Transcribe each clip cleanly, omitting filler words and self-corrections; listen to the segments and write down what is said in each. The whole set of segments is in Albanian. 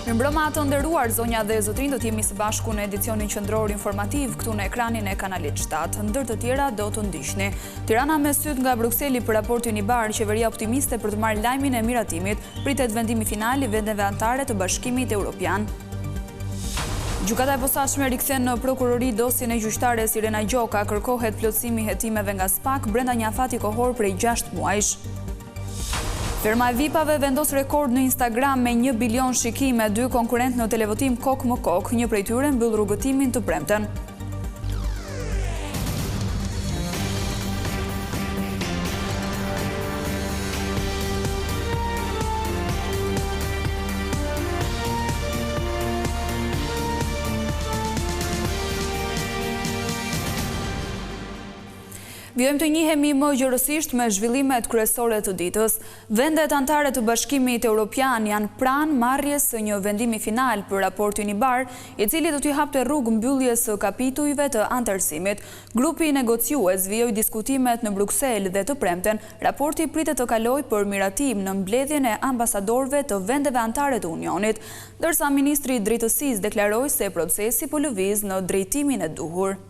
Mirëmbrëma të nderuar, zonja dhe zotërinj, do të jemi së bashku në edicionin qendror informativ këtu në ekranin e kanalit 7. Ndër të tjera do të ndiqni. Tirana me sytë nga Brukseli për raportin IBAR, qeveria optimiste për të marrë lajmin e miratimit, pritet vendimi final i vendeve anëtare të Bashkimit Europian. Gjykata e Posaçme rikthen në prokurori dosjen e gjyqtares Irena Gjoka, kërkohet plotësimi i hetimeve nga SPAK brenda një afati kohor prej 6 muajsh. Ferma e Vipave vendos rekord në Instagram me një bilion shikime, dy konkurrentë në televotim kokë më kokë, një prej tyre mbyll rrugëtimin të premten. Vijojmë të njihemi më gjerësisht me zhvillimet kryesore të ditës. Vendet anëtare të Bashkimit Europian janë pranë marrjes së një vendimi final për raportin IBAR, i cili do t'i hapte rrugë mbylljes së kapitujve të anëtarësimit. Grupi negociues vijoi diskutimet në Bruksel dhe të premten, raporti pritet të kalojë për miratim në mbledhjen e ambasadorëve të vendeve anëtare të Unionit. Ndërsa ministri i Drejtësisë deklaroi se procesi po lëviz në drejtimin e duhur.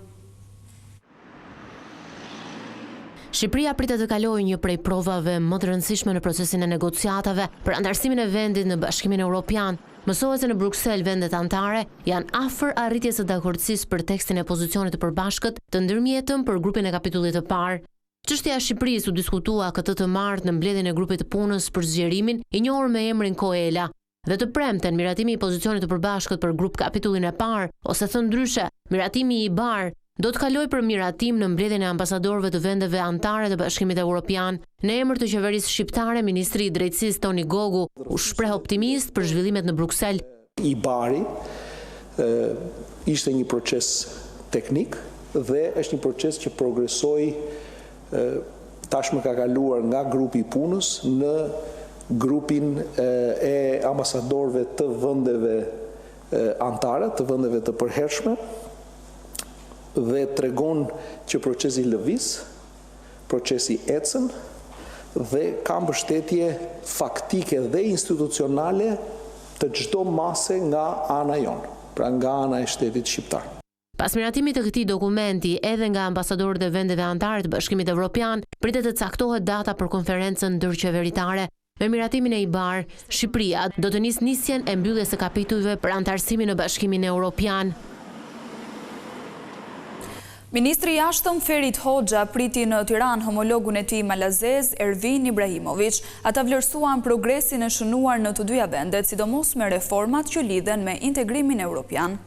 Shqipëria pritet të kalojë një prej provave më të rëndësishme në procesin e negociatave për anëtarësimin e vendit në Bashkimin Europian. Mësohet se në Bruksel vendet anëtare janë afër arritjes së dakordësisë për tekstin e pozicionit të përbashkët të ndërmjetëm për grupin e kapitullit të parë. Çështja e Shqipërisë u diskutua këtë të martë në mbledhjen e grupit të punës për zgjerimin, i njohur me emrin Koela. Dhe të premten, miratimi i pozicionit të përbashkët për grup-kapitullin e parë, ose thënë ndryshe, miratimi i IBAR, do të kalojë për miratim në mbledhjen e ambasadorëve të vendeve anëtare të Bashkimit Evropian. Në emër të qeverisë shqiptare, ministri i Drejtësisë Toni Gogu u shpreh optimist për zhvillimet në Bruksel. IBAR-i ishte një proces teknik dhe është një proces që progresoi tashmë ka kaluar nga grupi i punës në grupin e ambasadorëve të vendeve anëtare, të vendeve të përhershme dhe tregon që procesi lëviz, procesi ecën dhe ka mbështetje faktike dhe institucionale të çdo mase nga ana jonë, pra nga ana e shtetit shqiptar. Pas miratimit të këtij dokumenti edhe nga ambasadorët e vendeve anëtare të Bashkimit Evropian, pritet të caktohet data për konferencën ndërqeveritare. Me miratimin e IBAR, Shqipëria do të nisë nisjen e mbylljes së kapitujve për anëtarësimin në Bashkimin Europian. Ministri i Jashtëm Ferit Hoxha priti në Tiranë homologun e tij malazez, Ervin Ibrahimoviq. Ata vlerësuan progresin e shënuar në të dyja vendet, sidomos me reformat që lidhen me integrimin europian.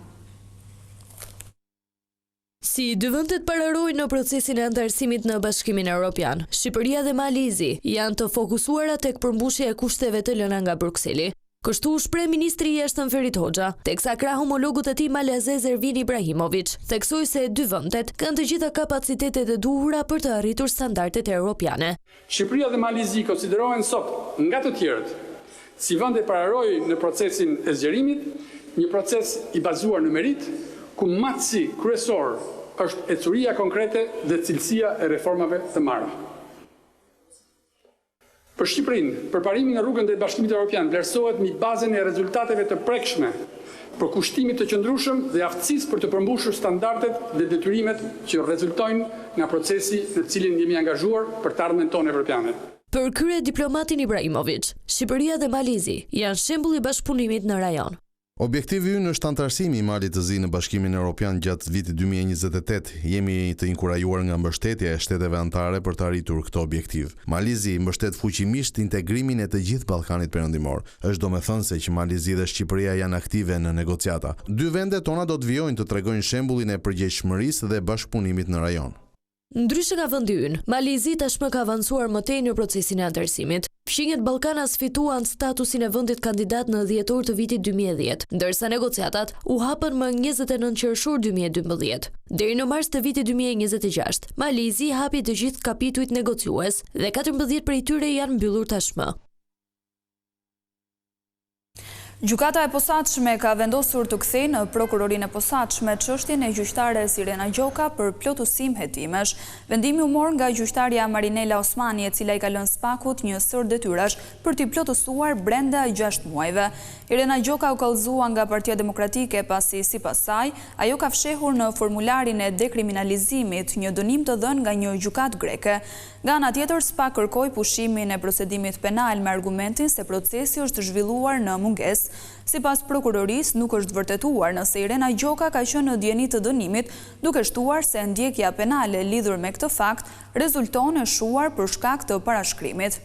Si dy vendet pararojë në procesin e anëtarësimit në Bashkimin Europian, Shqipëria dhe Mali i Zi janë të fokusuara tek përmbushja e kushteve të lëna nga Brukseli. Kështu u shpreh ministri i Jashtëm Ferit Hoxha, teksa krah homologut të tij malazez Ervin Ibrahimoviq, theksoi se dy vendet kanë të gjitha kapacitetet e duhura për të arritur standardet europiane. Shqipëria dhe Mali i Zi konsiderohen sot nga të tjerët si vende pararojë në procesin e zgjerimit, një proces i bazuar në meritë, ku matësi kryesor është ecuria konkrete dhe cilësia e reformave të marra. Për Shqipërinë, përparimi në rrugën drejt Bashkimit Europian vlerësohet mbi bazën e rezultateve të prekshme, përkushtimit të qëndrueshëm dhe aftësisë për të përmbushur standardet dhe detyrimet që rezultojnë nga procesi në të cilin jemi angazhuar për të ardhmen tonë evropiane. Për kryediplomatin Ibrahimoviq, Shqipëria dhe Mali i Zi janë shembull i bashkëpunimit në rajon. Objektivi ynë është anëtarësimi i Malit të Zi në Bashkimin Europian gjatë vitit 2028. Jemi të inkurajuar nga mbështetja e shteteve anëtare për të arritur këtë objektiv. Mali i Zi mbështet fuqimisht integrimin e të gjithë Ballkanit Perëndimor. Është domethënëse që Mali i Zi dhe Shqipëria janë aktive në negociata. Dy vendet tona do të vijojnë të tregojnë shembullin e përgjegjshmërisë dhe bashkëpunimit në rajon. Ndryshe nga vendi ynë, Mali i Zi tashmë ka avancuar më tej në procesin e anëtarësimit. Fqinjët ballkanas fituan statusin e vendit kandidat në dhjetor të vitit 2010, ndërsa negociatat u hapën më 29 qershor 2012. Deri në mars të vitit 2026, Mali i Zi hapi të gjithë kapitujt negociues dhe 14 prej tyre janë mbyllur tashmë. Gjykata e Posaçme ka vendosur të kthejë në Prokurorinë e Posaçme çështjen e gjyqtares Irena Gjoka për plotësim hetimesh. Vendimi u mor nga gjyqtarja Marinela Osmani, e cila i ka lënë SPAK-ut një sërë detyrash për t'i plotësuar brenda gjashtë muajve. Irena Gjoka u kallëzua nga Partia Demokratike pasi, sipas saj, ajo ka fshehur në formularin e dekriminalizimit një dënim të dhënë nga një gjykatë greke. Nga ana tjetër, SPAK kërkoi pushimin e procedimit penal me argumentin se procesi është zhvilluar në mungesë. Sipas prokurorisë, nuk është vërtetuar nëse Irena Gjoka ka qenë në dijeni të dënimit, duke shtuar se ndjekja penale lidhur me këtë fakt rezulton e shuar për shkak të parashkrimit.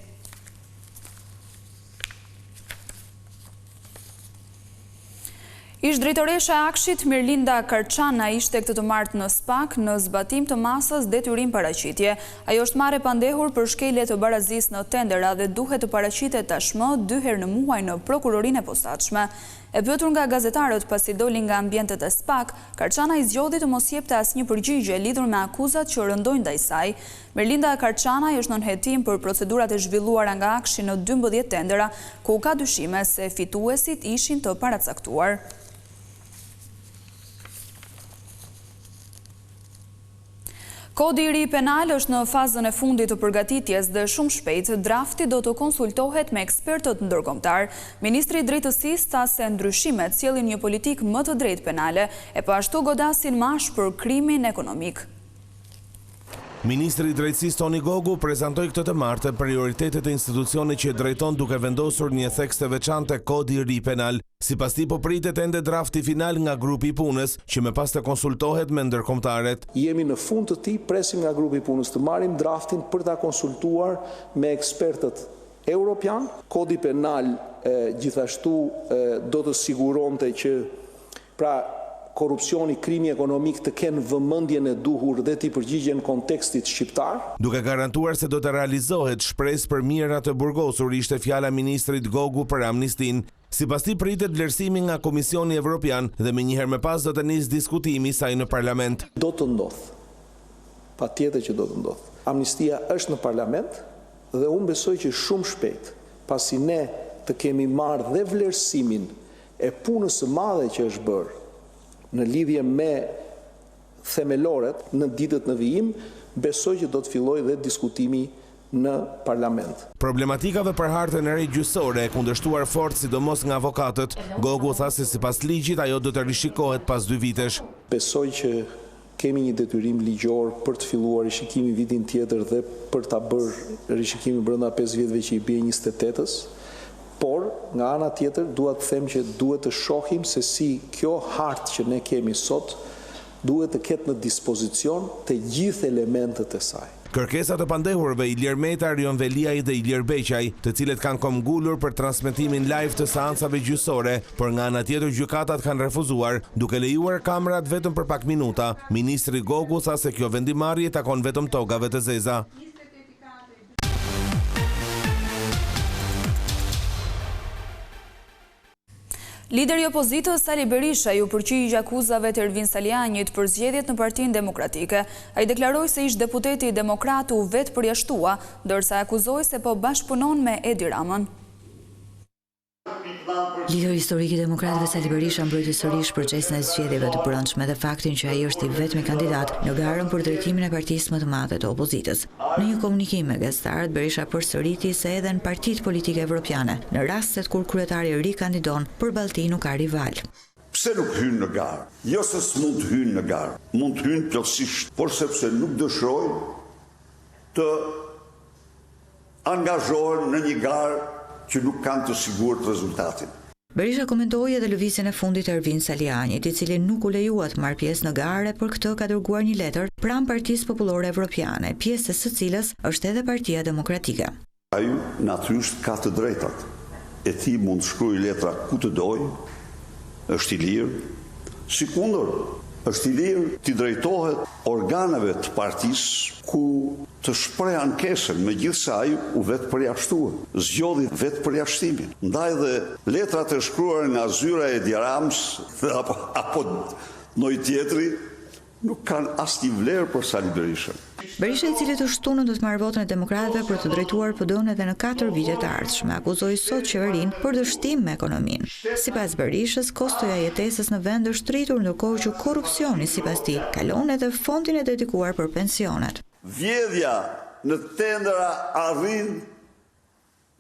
Ish-drejtoresha e AKSHI-t, Mirlinda Karçanaj ishte këtë të martë në SPAK në zbatim të masës detyrim paraqitje. Ajo është marrë e pandehur për shkelje të barazisë në tendera dhe duhet të paraqitet tashmë dy herë në muaj në Prokurorinë e Posaçme. E pyetur nga gazetarët pasi doli nga ambientet e SPAK, Karçanaj zgjodhi të mos jepte asnjë përgjigje lidhur me akuzat që rëndojnë ndaj saj. Mirlinda Karçanaj është nën hetim për procedurat e zhvilluara nga AKSHI në 12 tendera, ku ka dyshime se fituesit ishin të paracaktuar. Kodi i ri penal është në fazën e fundit të përgatitjes dhe shumë shpejt drafti do të konsultohet me ekspertët ndërkombëtarë. Ministri i Drejtësisë tha se ndryshimet sjellin një politikë më të drejtë penale, e po ashtu godasin më ashpër krimin ekonomik. Ministri i Drejtësisë Toni Gogu prezantoi këtë të martë prioritetet e institucionit që drejton duke vendosur një theks të veçantë te Kodi i ri Penal. Sipas tij po pritet ende drafti final nga grupi i punës, që më pas të konsultohet me ndërkombëtarët. Jemi në fund të tij, presim nga grupi i punës të marrim draftin për ta konsultuar me ekspertët europianë. Kodi Penal gjithashtu do të siguronte që Pra, korrupsioni, krimi ekonomik të kenë vëmendjen e duhur dhe t'i përgjigjen kontekstit shqiptar. Duke garantuar se do të realizohet shpresë për mijëra të burgosur, ishte fjala e ministrit Gogu për amnistinë. Sipas tij pritet vlerësimi nga Komisioni Evropian dhe menjëherë më pas do të nisë diskutimi i saj në Parlament. Do të ndodhë. Patjetër që do të ndodhë. Amnistia është në Parlament dhe unë besoj që shumë shpejt, pasi ne të kemi marrë dhe vlerësimin e punës së madhe që është bërë në lidhje me themeloret në ditët në vijim, besoj që do të fillojë dhe diskutimi në Parlament. Problematikave për hartën e re gjyqësore, e kundërshtuar fort sidomos nga avokatët, Gogu tha se sipas ligjit ajo do të rishikohet pas dy vitesh. Besoj që Kemi një detyrim ligjor për të filluar rishikimin vitin tjetër dhe për ta bërë rishikimin brenda pesë vjetëve që i bie 28-ës, por nga ana tjetër dua të them që duhet të shohim se si kjo hartë që ne kemi sot duhet të ketë në dispozicion të gjithë elementët e saj. Kërkesa të pandehurve Ilir Meta, Erion Veliaj dhe Ilir Beqaj, të cilët kanë këmbëngulur për transmetimin live të seancave gjyqësore, por nga ana tjetër gjykatat kanë refuzuar, duke lejuar kamerat vetëm për pak minuta. Ministri Gogu tha se kjo vendimmarrje i takon vetëm togave të zeza. Lideri i opozitës, Sali Berisha, iu përgjigj akuzave të Ervin Salianjit për zgjedhjet në Partinë Demokratike. Ai deklaroi se ish-deputeti demokrat u vetëpërjashtua, ndërsa e akuzoi se po bashkëpunon me Edi Ramën. Lideri historik i demokratëve Sali Berisha mbrojti sërish procesin e zgjedhjeve të brendshme dhe faktin që ai është i vetmi kandidat në garën për drejtimin e partisë më të madhe të opozitës. Në një komunikim me gazetarët, Berisha përsëriti se edhe në partitë politike evropiane, në rastet kur kryetari rikandidon, përballë tij nuk ka rival. Pse nuk hyjnë në garë? Jo se s'mund të hyjnë në garë, mund të hyjnë plotësisht, por sepse nuk dëshirojnë të angazhohen në një garë që nuk kanë të sigurt rezultatin. Berisha komentoi edhe lëvizjen e fundit të Ervin Salianjit, i cili nuk u lejua të marrë pjesë në garë e për këtë ka dërguar një letër pranë Partisë Popullore Evropiane, pjesë e së cilës është edhe Partia Demokratike. Ai natyrisht ka të drejtat e tij mund të shkruajë letra ku të dojë, është i lirë, sikundër është i lirë t'i drejtohet organeve të partisë ku të shprehë ankesën, megjithëse ai u vetëpërjashtua, zgjodhi vetëpërjashtimin. Ndaj dhe letrat e shkruara nga zyra e Edi Ramës apo apo ndonjë tjetri. Nuk kanë asnjë vlerë për Sali Berishën. Berisha i cili të shtunën do të marrë votën e demokratëve për të drejtuar PD-në edhe në katër vitet e ardhshme, akuzoi sot qeverinë për dështim me ekonominë. Sipas Berishës, kostoja e jetesës në vend është rritur ndërkohë që korrupsioni, sipas tij, kalon edhe fondin e dedikuar për pensionet. Vjedhja në tendera arrin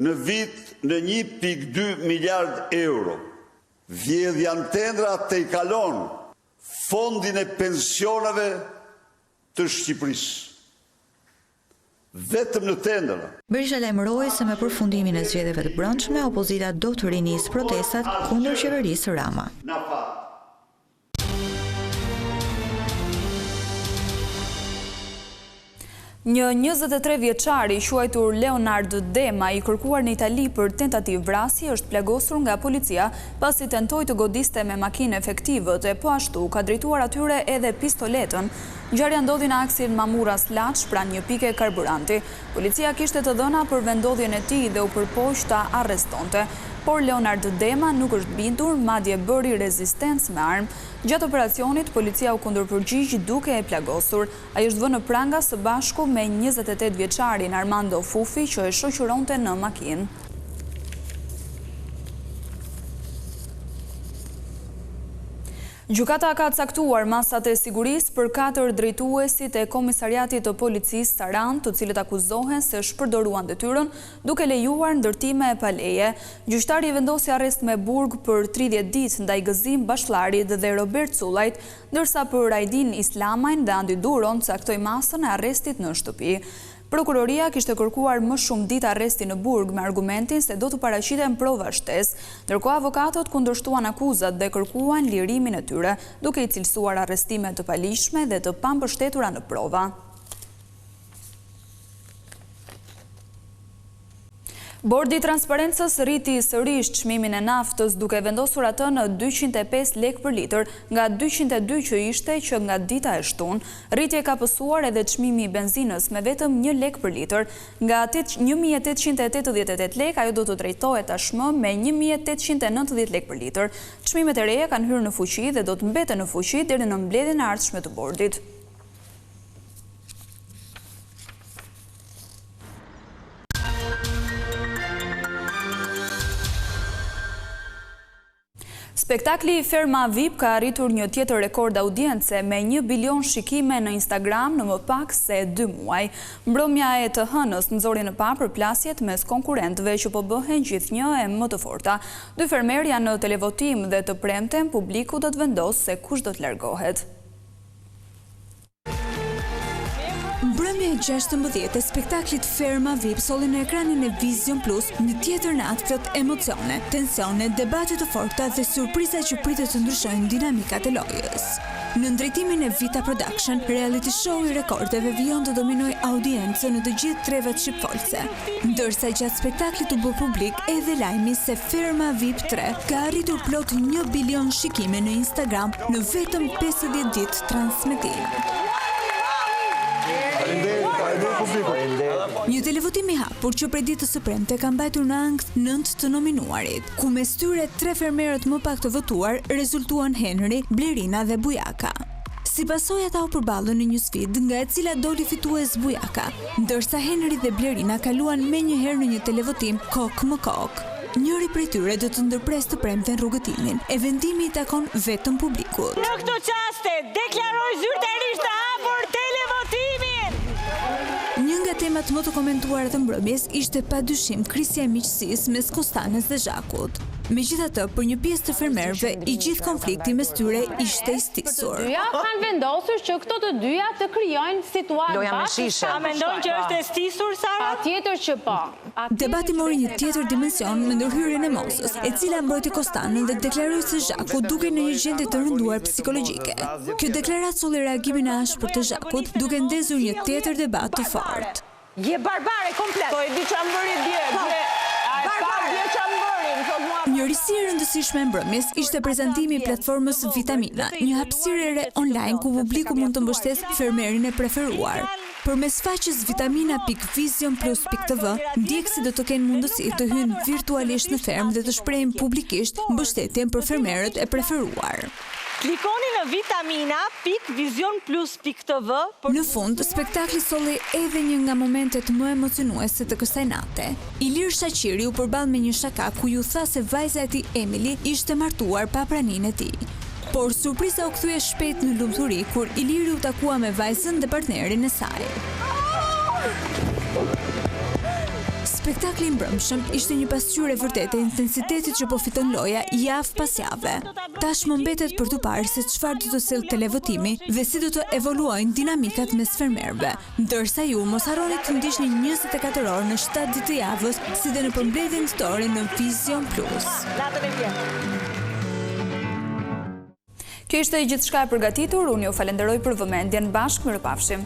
në vit në 1,2 miliard euro. Vjedhja në tendera tejkalon Fondin e pensioneve të Shqipërisë. Vetëm në tendera. Berisha lajmëroi se me përfundimin e zgjedhjeve të brendshme, opozita do të rinisë protestat kundër qeverisë Rama. Një 23 vjeçar i quajtur Leonard Dema i kërkuar në Itali për tentativë vrasje është plagosur nga policia pasi tentoi të godiste me makinë efektivët e po ashtu u ka drejtuar atyre edhe pistoletën. Ngjarja ndodhi në aksin Mamurras-Laç pranë një pike karburanti. Policia kishte të dhëna për vendndodhjen e tij dhe u përpoq ta arrestonte. Por Leonard Dema nuk është bindur, madje bëri rezistencë me armë. Gjatë operacionit, policia u kundërpërgjigj duke e plagosur. Ai është vënë në pranga së bashku me 28 vjeçarin Armando Fufi që e shoqëronte në makinë. Gjykata ka caktuar masat e sigurisë për katër drejtuesit e Komisariatit të Policisë Sarandë, të cilët akuzohen se shpërdoruan detyrën duke lejuar ndërtime pa leje. Gjyqtari vendosi arrest me burg për 30 ditë ndaj Gëzim Bashllarit dhe Robert Cullajt, Ndërsa për Ajdin Islamajn dhe Andi Duron caktoi masën e arrestit në shtëpi. Prokuroria kishte kërkuar më shumë ditë arresti në burg me argumentin se do të paraqiten prova shtesë. Ndërkohë avokatët kundërshtuan akuzat dhe kërkuan lirimin e tyre, duke i cilësuar arrestime të paligjshme dhe të pambështetura në prova. Bordi i Transparencës rriti sërish çmimin e naftës duke vendosur atë në 205 lekë për litër, nga 202 që ishte që nga dita e shtunë. Rritje ka pësuar edhe çmimi i benzinës me vetëm një lek për litër. Nga 1888 lekë ajo do të tregtohet tashmë me 1890 lekë për litër. Çmimet e reja kanë hyrë në fuqi dhe do të mbeten në fuqi deri në mbledhjen e ardhshme të bordit. Spektakli Ferma VIP ka arritur një tjetër rekord audience me një bilion shikime në Instagram në më pak se dy muaj. Mbrëmja e të hënës nxori në pah përplasjet mes konkurrentëve që po bëhen gjithnjë e më të forta. Dy fermerë janë në televotim dhe të premten publiku do të vendosë se kush do të largohet. Mbrëmja e 16 e spektaklit Ferma VIP solli në ekranin e Vision Plus një tjetër natë plot emocione, tensione, debate të forta dhe surpriza që pritet të ndryshojnë dinamikat e lojës. Nën drejtimin e Vita Production, reality show i rekordeve vijon të dominojë audiencën në të gjithë trevat shqipfolëse. Ndërsa gjatë spektaklit u bë publik edhe lajmi se Ferma VIP 3 ka arritur plot një bilion shikime në Instagram në vetëm 50 ditë transmetim. Një televotim i hapur që prej ditës së premte ka mbajtur në ankth nëntë të nominuarit, ku mes tyre tre fermerët më pak të votuar rezultuan Henri, Blerina dhe Bujaka. Si pasojë ata u përballën në një sfidë nga e cila doli fitues Bujaka, ndërsa Henri dhe Blerina kaluan menjëherë në një televotim kokë më kokë. Njëri prej tyre do të ndërpresë të premten rrugëtimin, e vendimi i takon vetëm publikut. Në këto çaste, deklaroj zyrtarisht të hapur televotimin! Një nga temat më të komentuara të mbrëmjes ishte padyshim krisja e miqësisë mes Kostanës dhe Zhakut. Megjithatë, për një pjesë të fermerëve, i gjithë konflikti mes tyre ishte i stisur. Të dyja kanë vendosur që këto të dyja të krijojnë situatë bashkë. A mendon që është e stisur, Sara? Patjetër që po. Debati mori një tjetër dimension me ndërhyrjen e Mozës, e cila mbrojti Kostanën dhe deklaroi se Zhaku dukej në një gjendje të rënduar psikologjike. Kjo deklaratë solli reagimin e ashpër të Zhakut, duke ndezur një tjetër debat të fortë. Je barbare komplet. Po e di ça më bëri dje, po, dje. A e pa dje ça më bëri, më thotë mua. Një risi e rëndësishme e mbrëmjes ishte prezantimi i platformës Vitamina, një hapësirë e re online ku publiku mund të mbështesë fermerin e preferuar. Përmes faqes vitamina pikë visionplus pikë tv, ndjekësit do të kenë mundësi të hyjnë virtualisht në fermë dhe të shprehin publikisht mbështetjen për fermerët e preferuar. Klikoni në vitamina pikë visionplus pikë tv për Në fund, spektakli solli edhe një nga momentet më emocionuese të kësaj nate. Ilir Shaqiri u përball me një shaka ku iu tha se vajza e tij Emily ishte martuar pa praninë e tij. Por surpriza u kthye shpejt në lumturi kur Iliri u takua me vajzën dhe partnerin e saj. Spektakli i mbrëmshëm ishte një pasqyrë e vërtetë e intensitetit që po fiton loja javë pas jave. Tashmë mbetet për t'u parë se çfarë do të sjellë televotimi dhe si do të evoluojnë dinamikat mes fermerëve. Ndërsa ju mos harroni të ndiqni 24 orë në 7 ditë të javës si dhe në përmbledhjen ditore në Vizion Plus. Kjo ishte gjithçka e përgatitur, unë ju falenderoj për vëmendjen bashkë mirupafshim.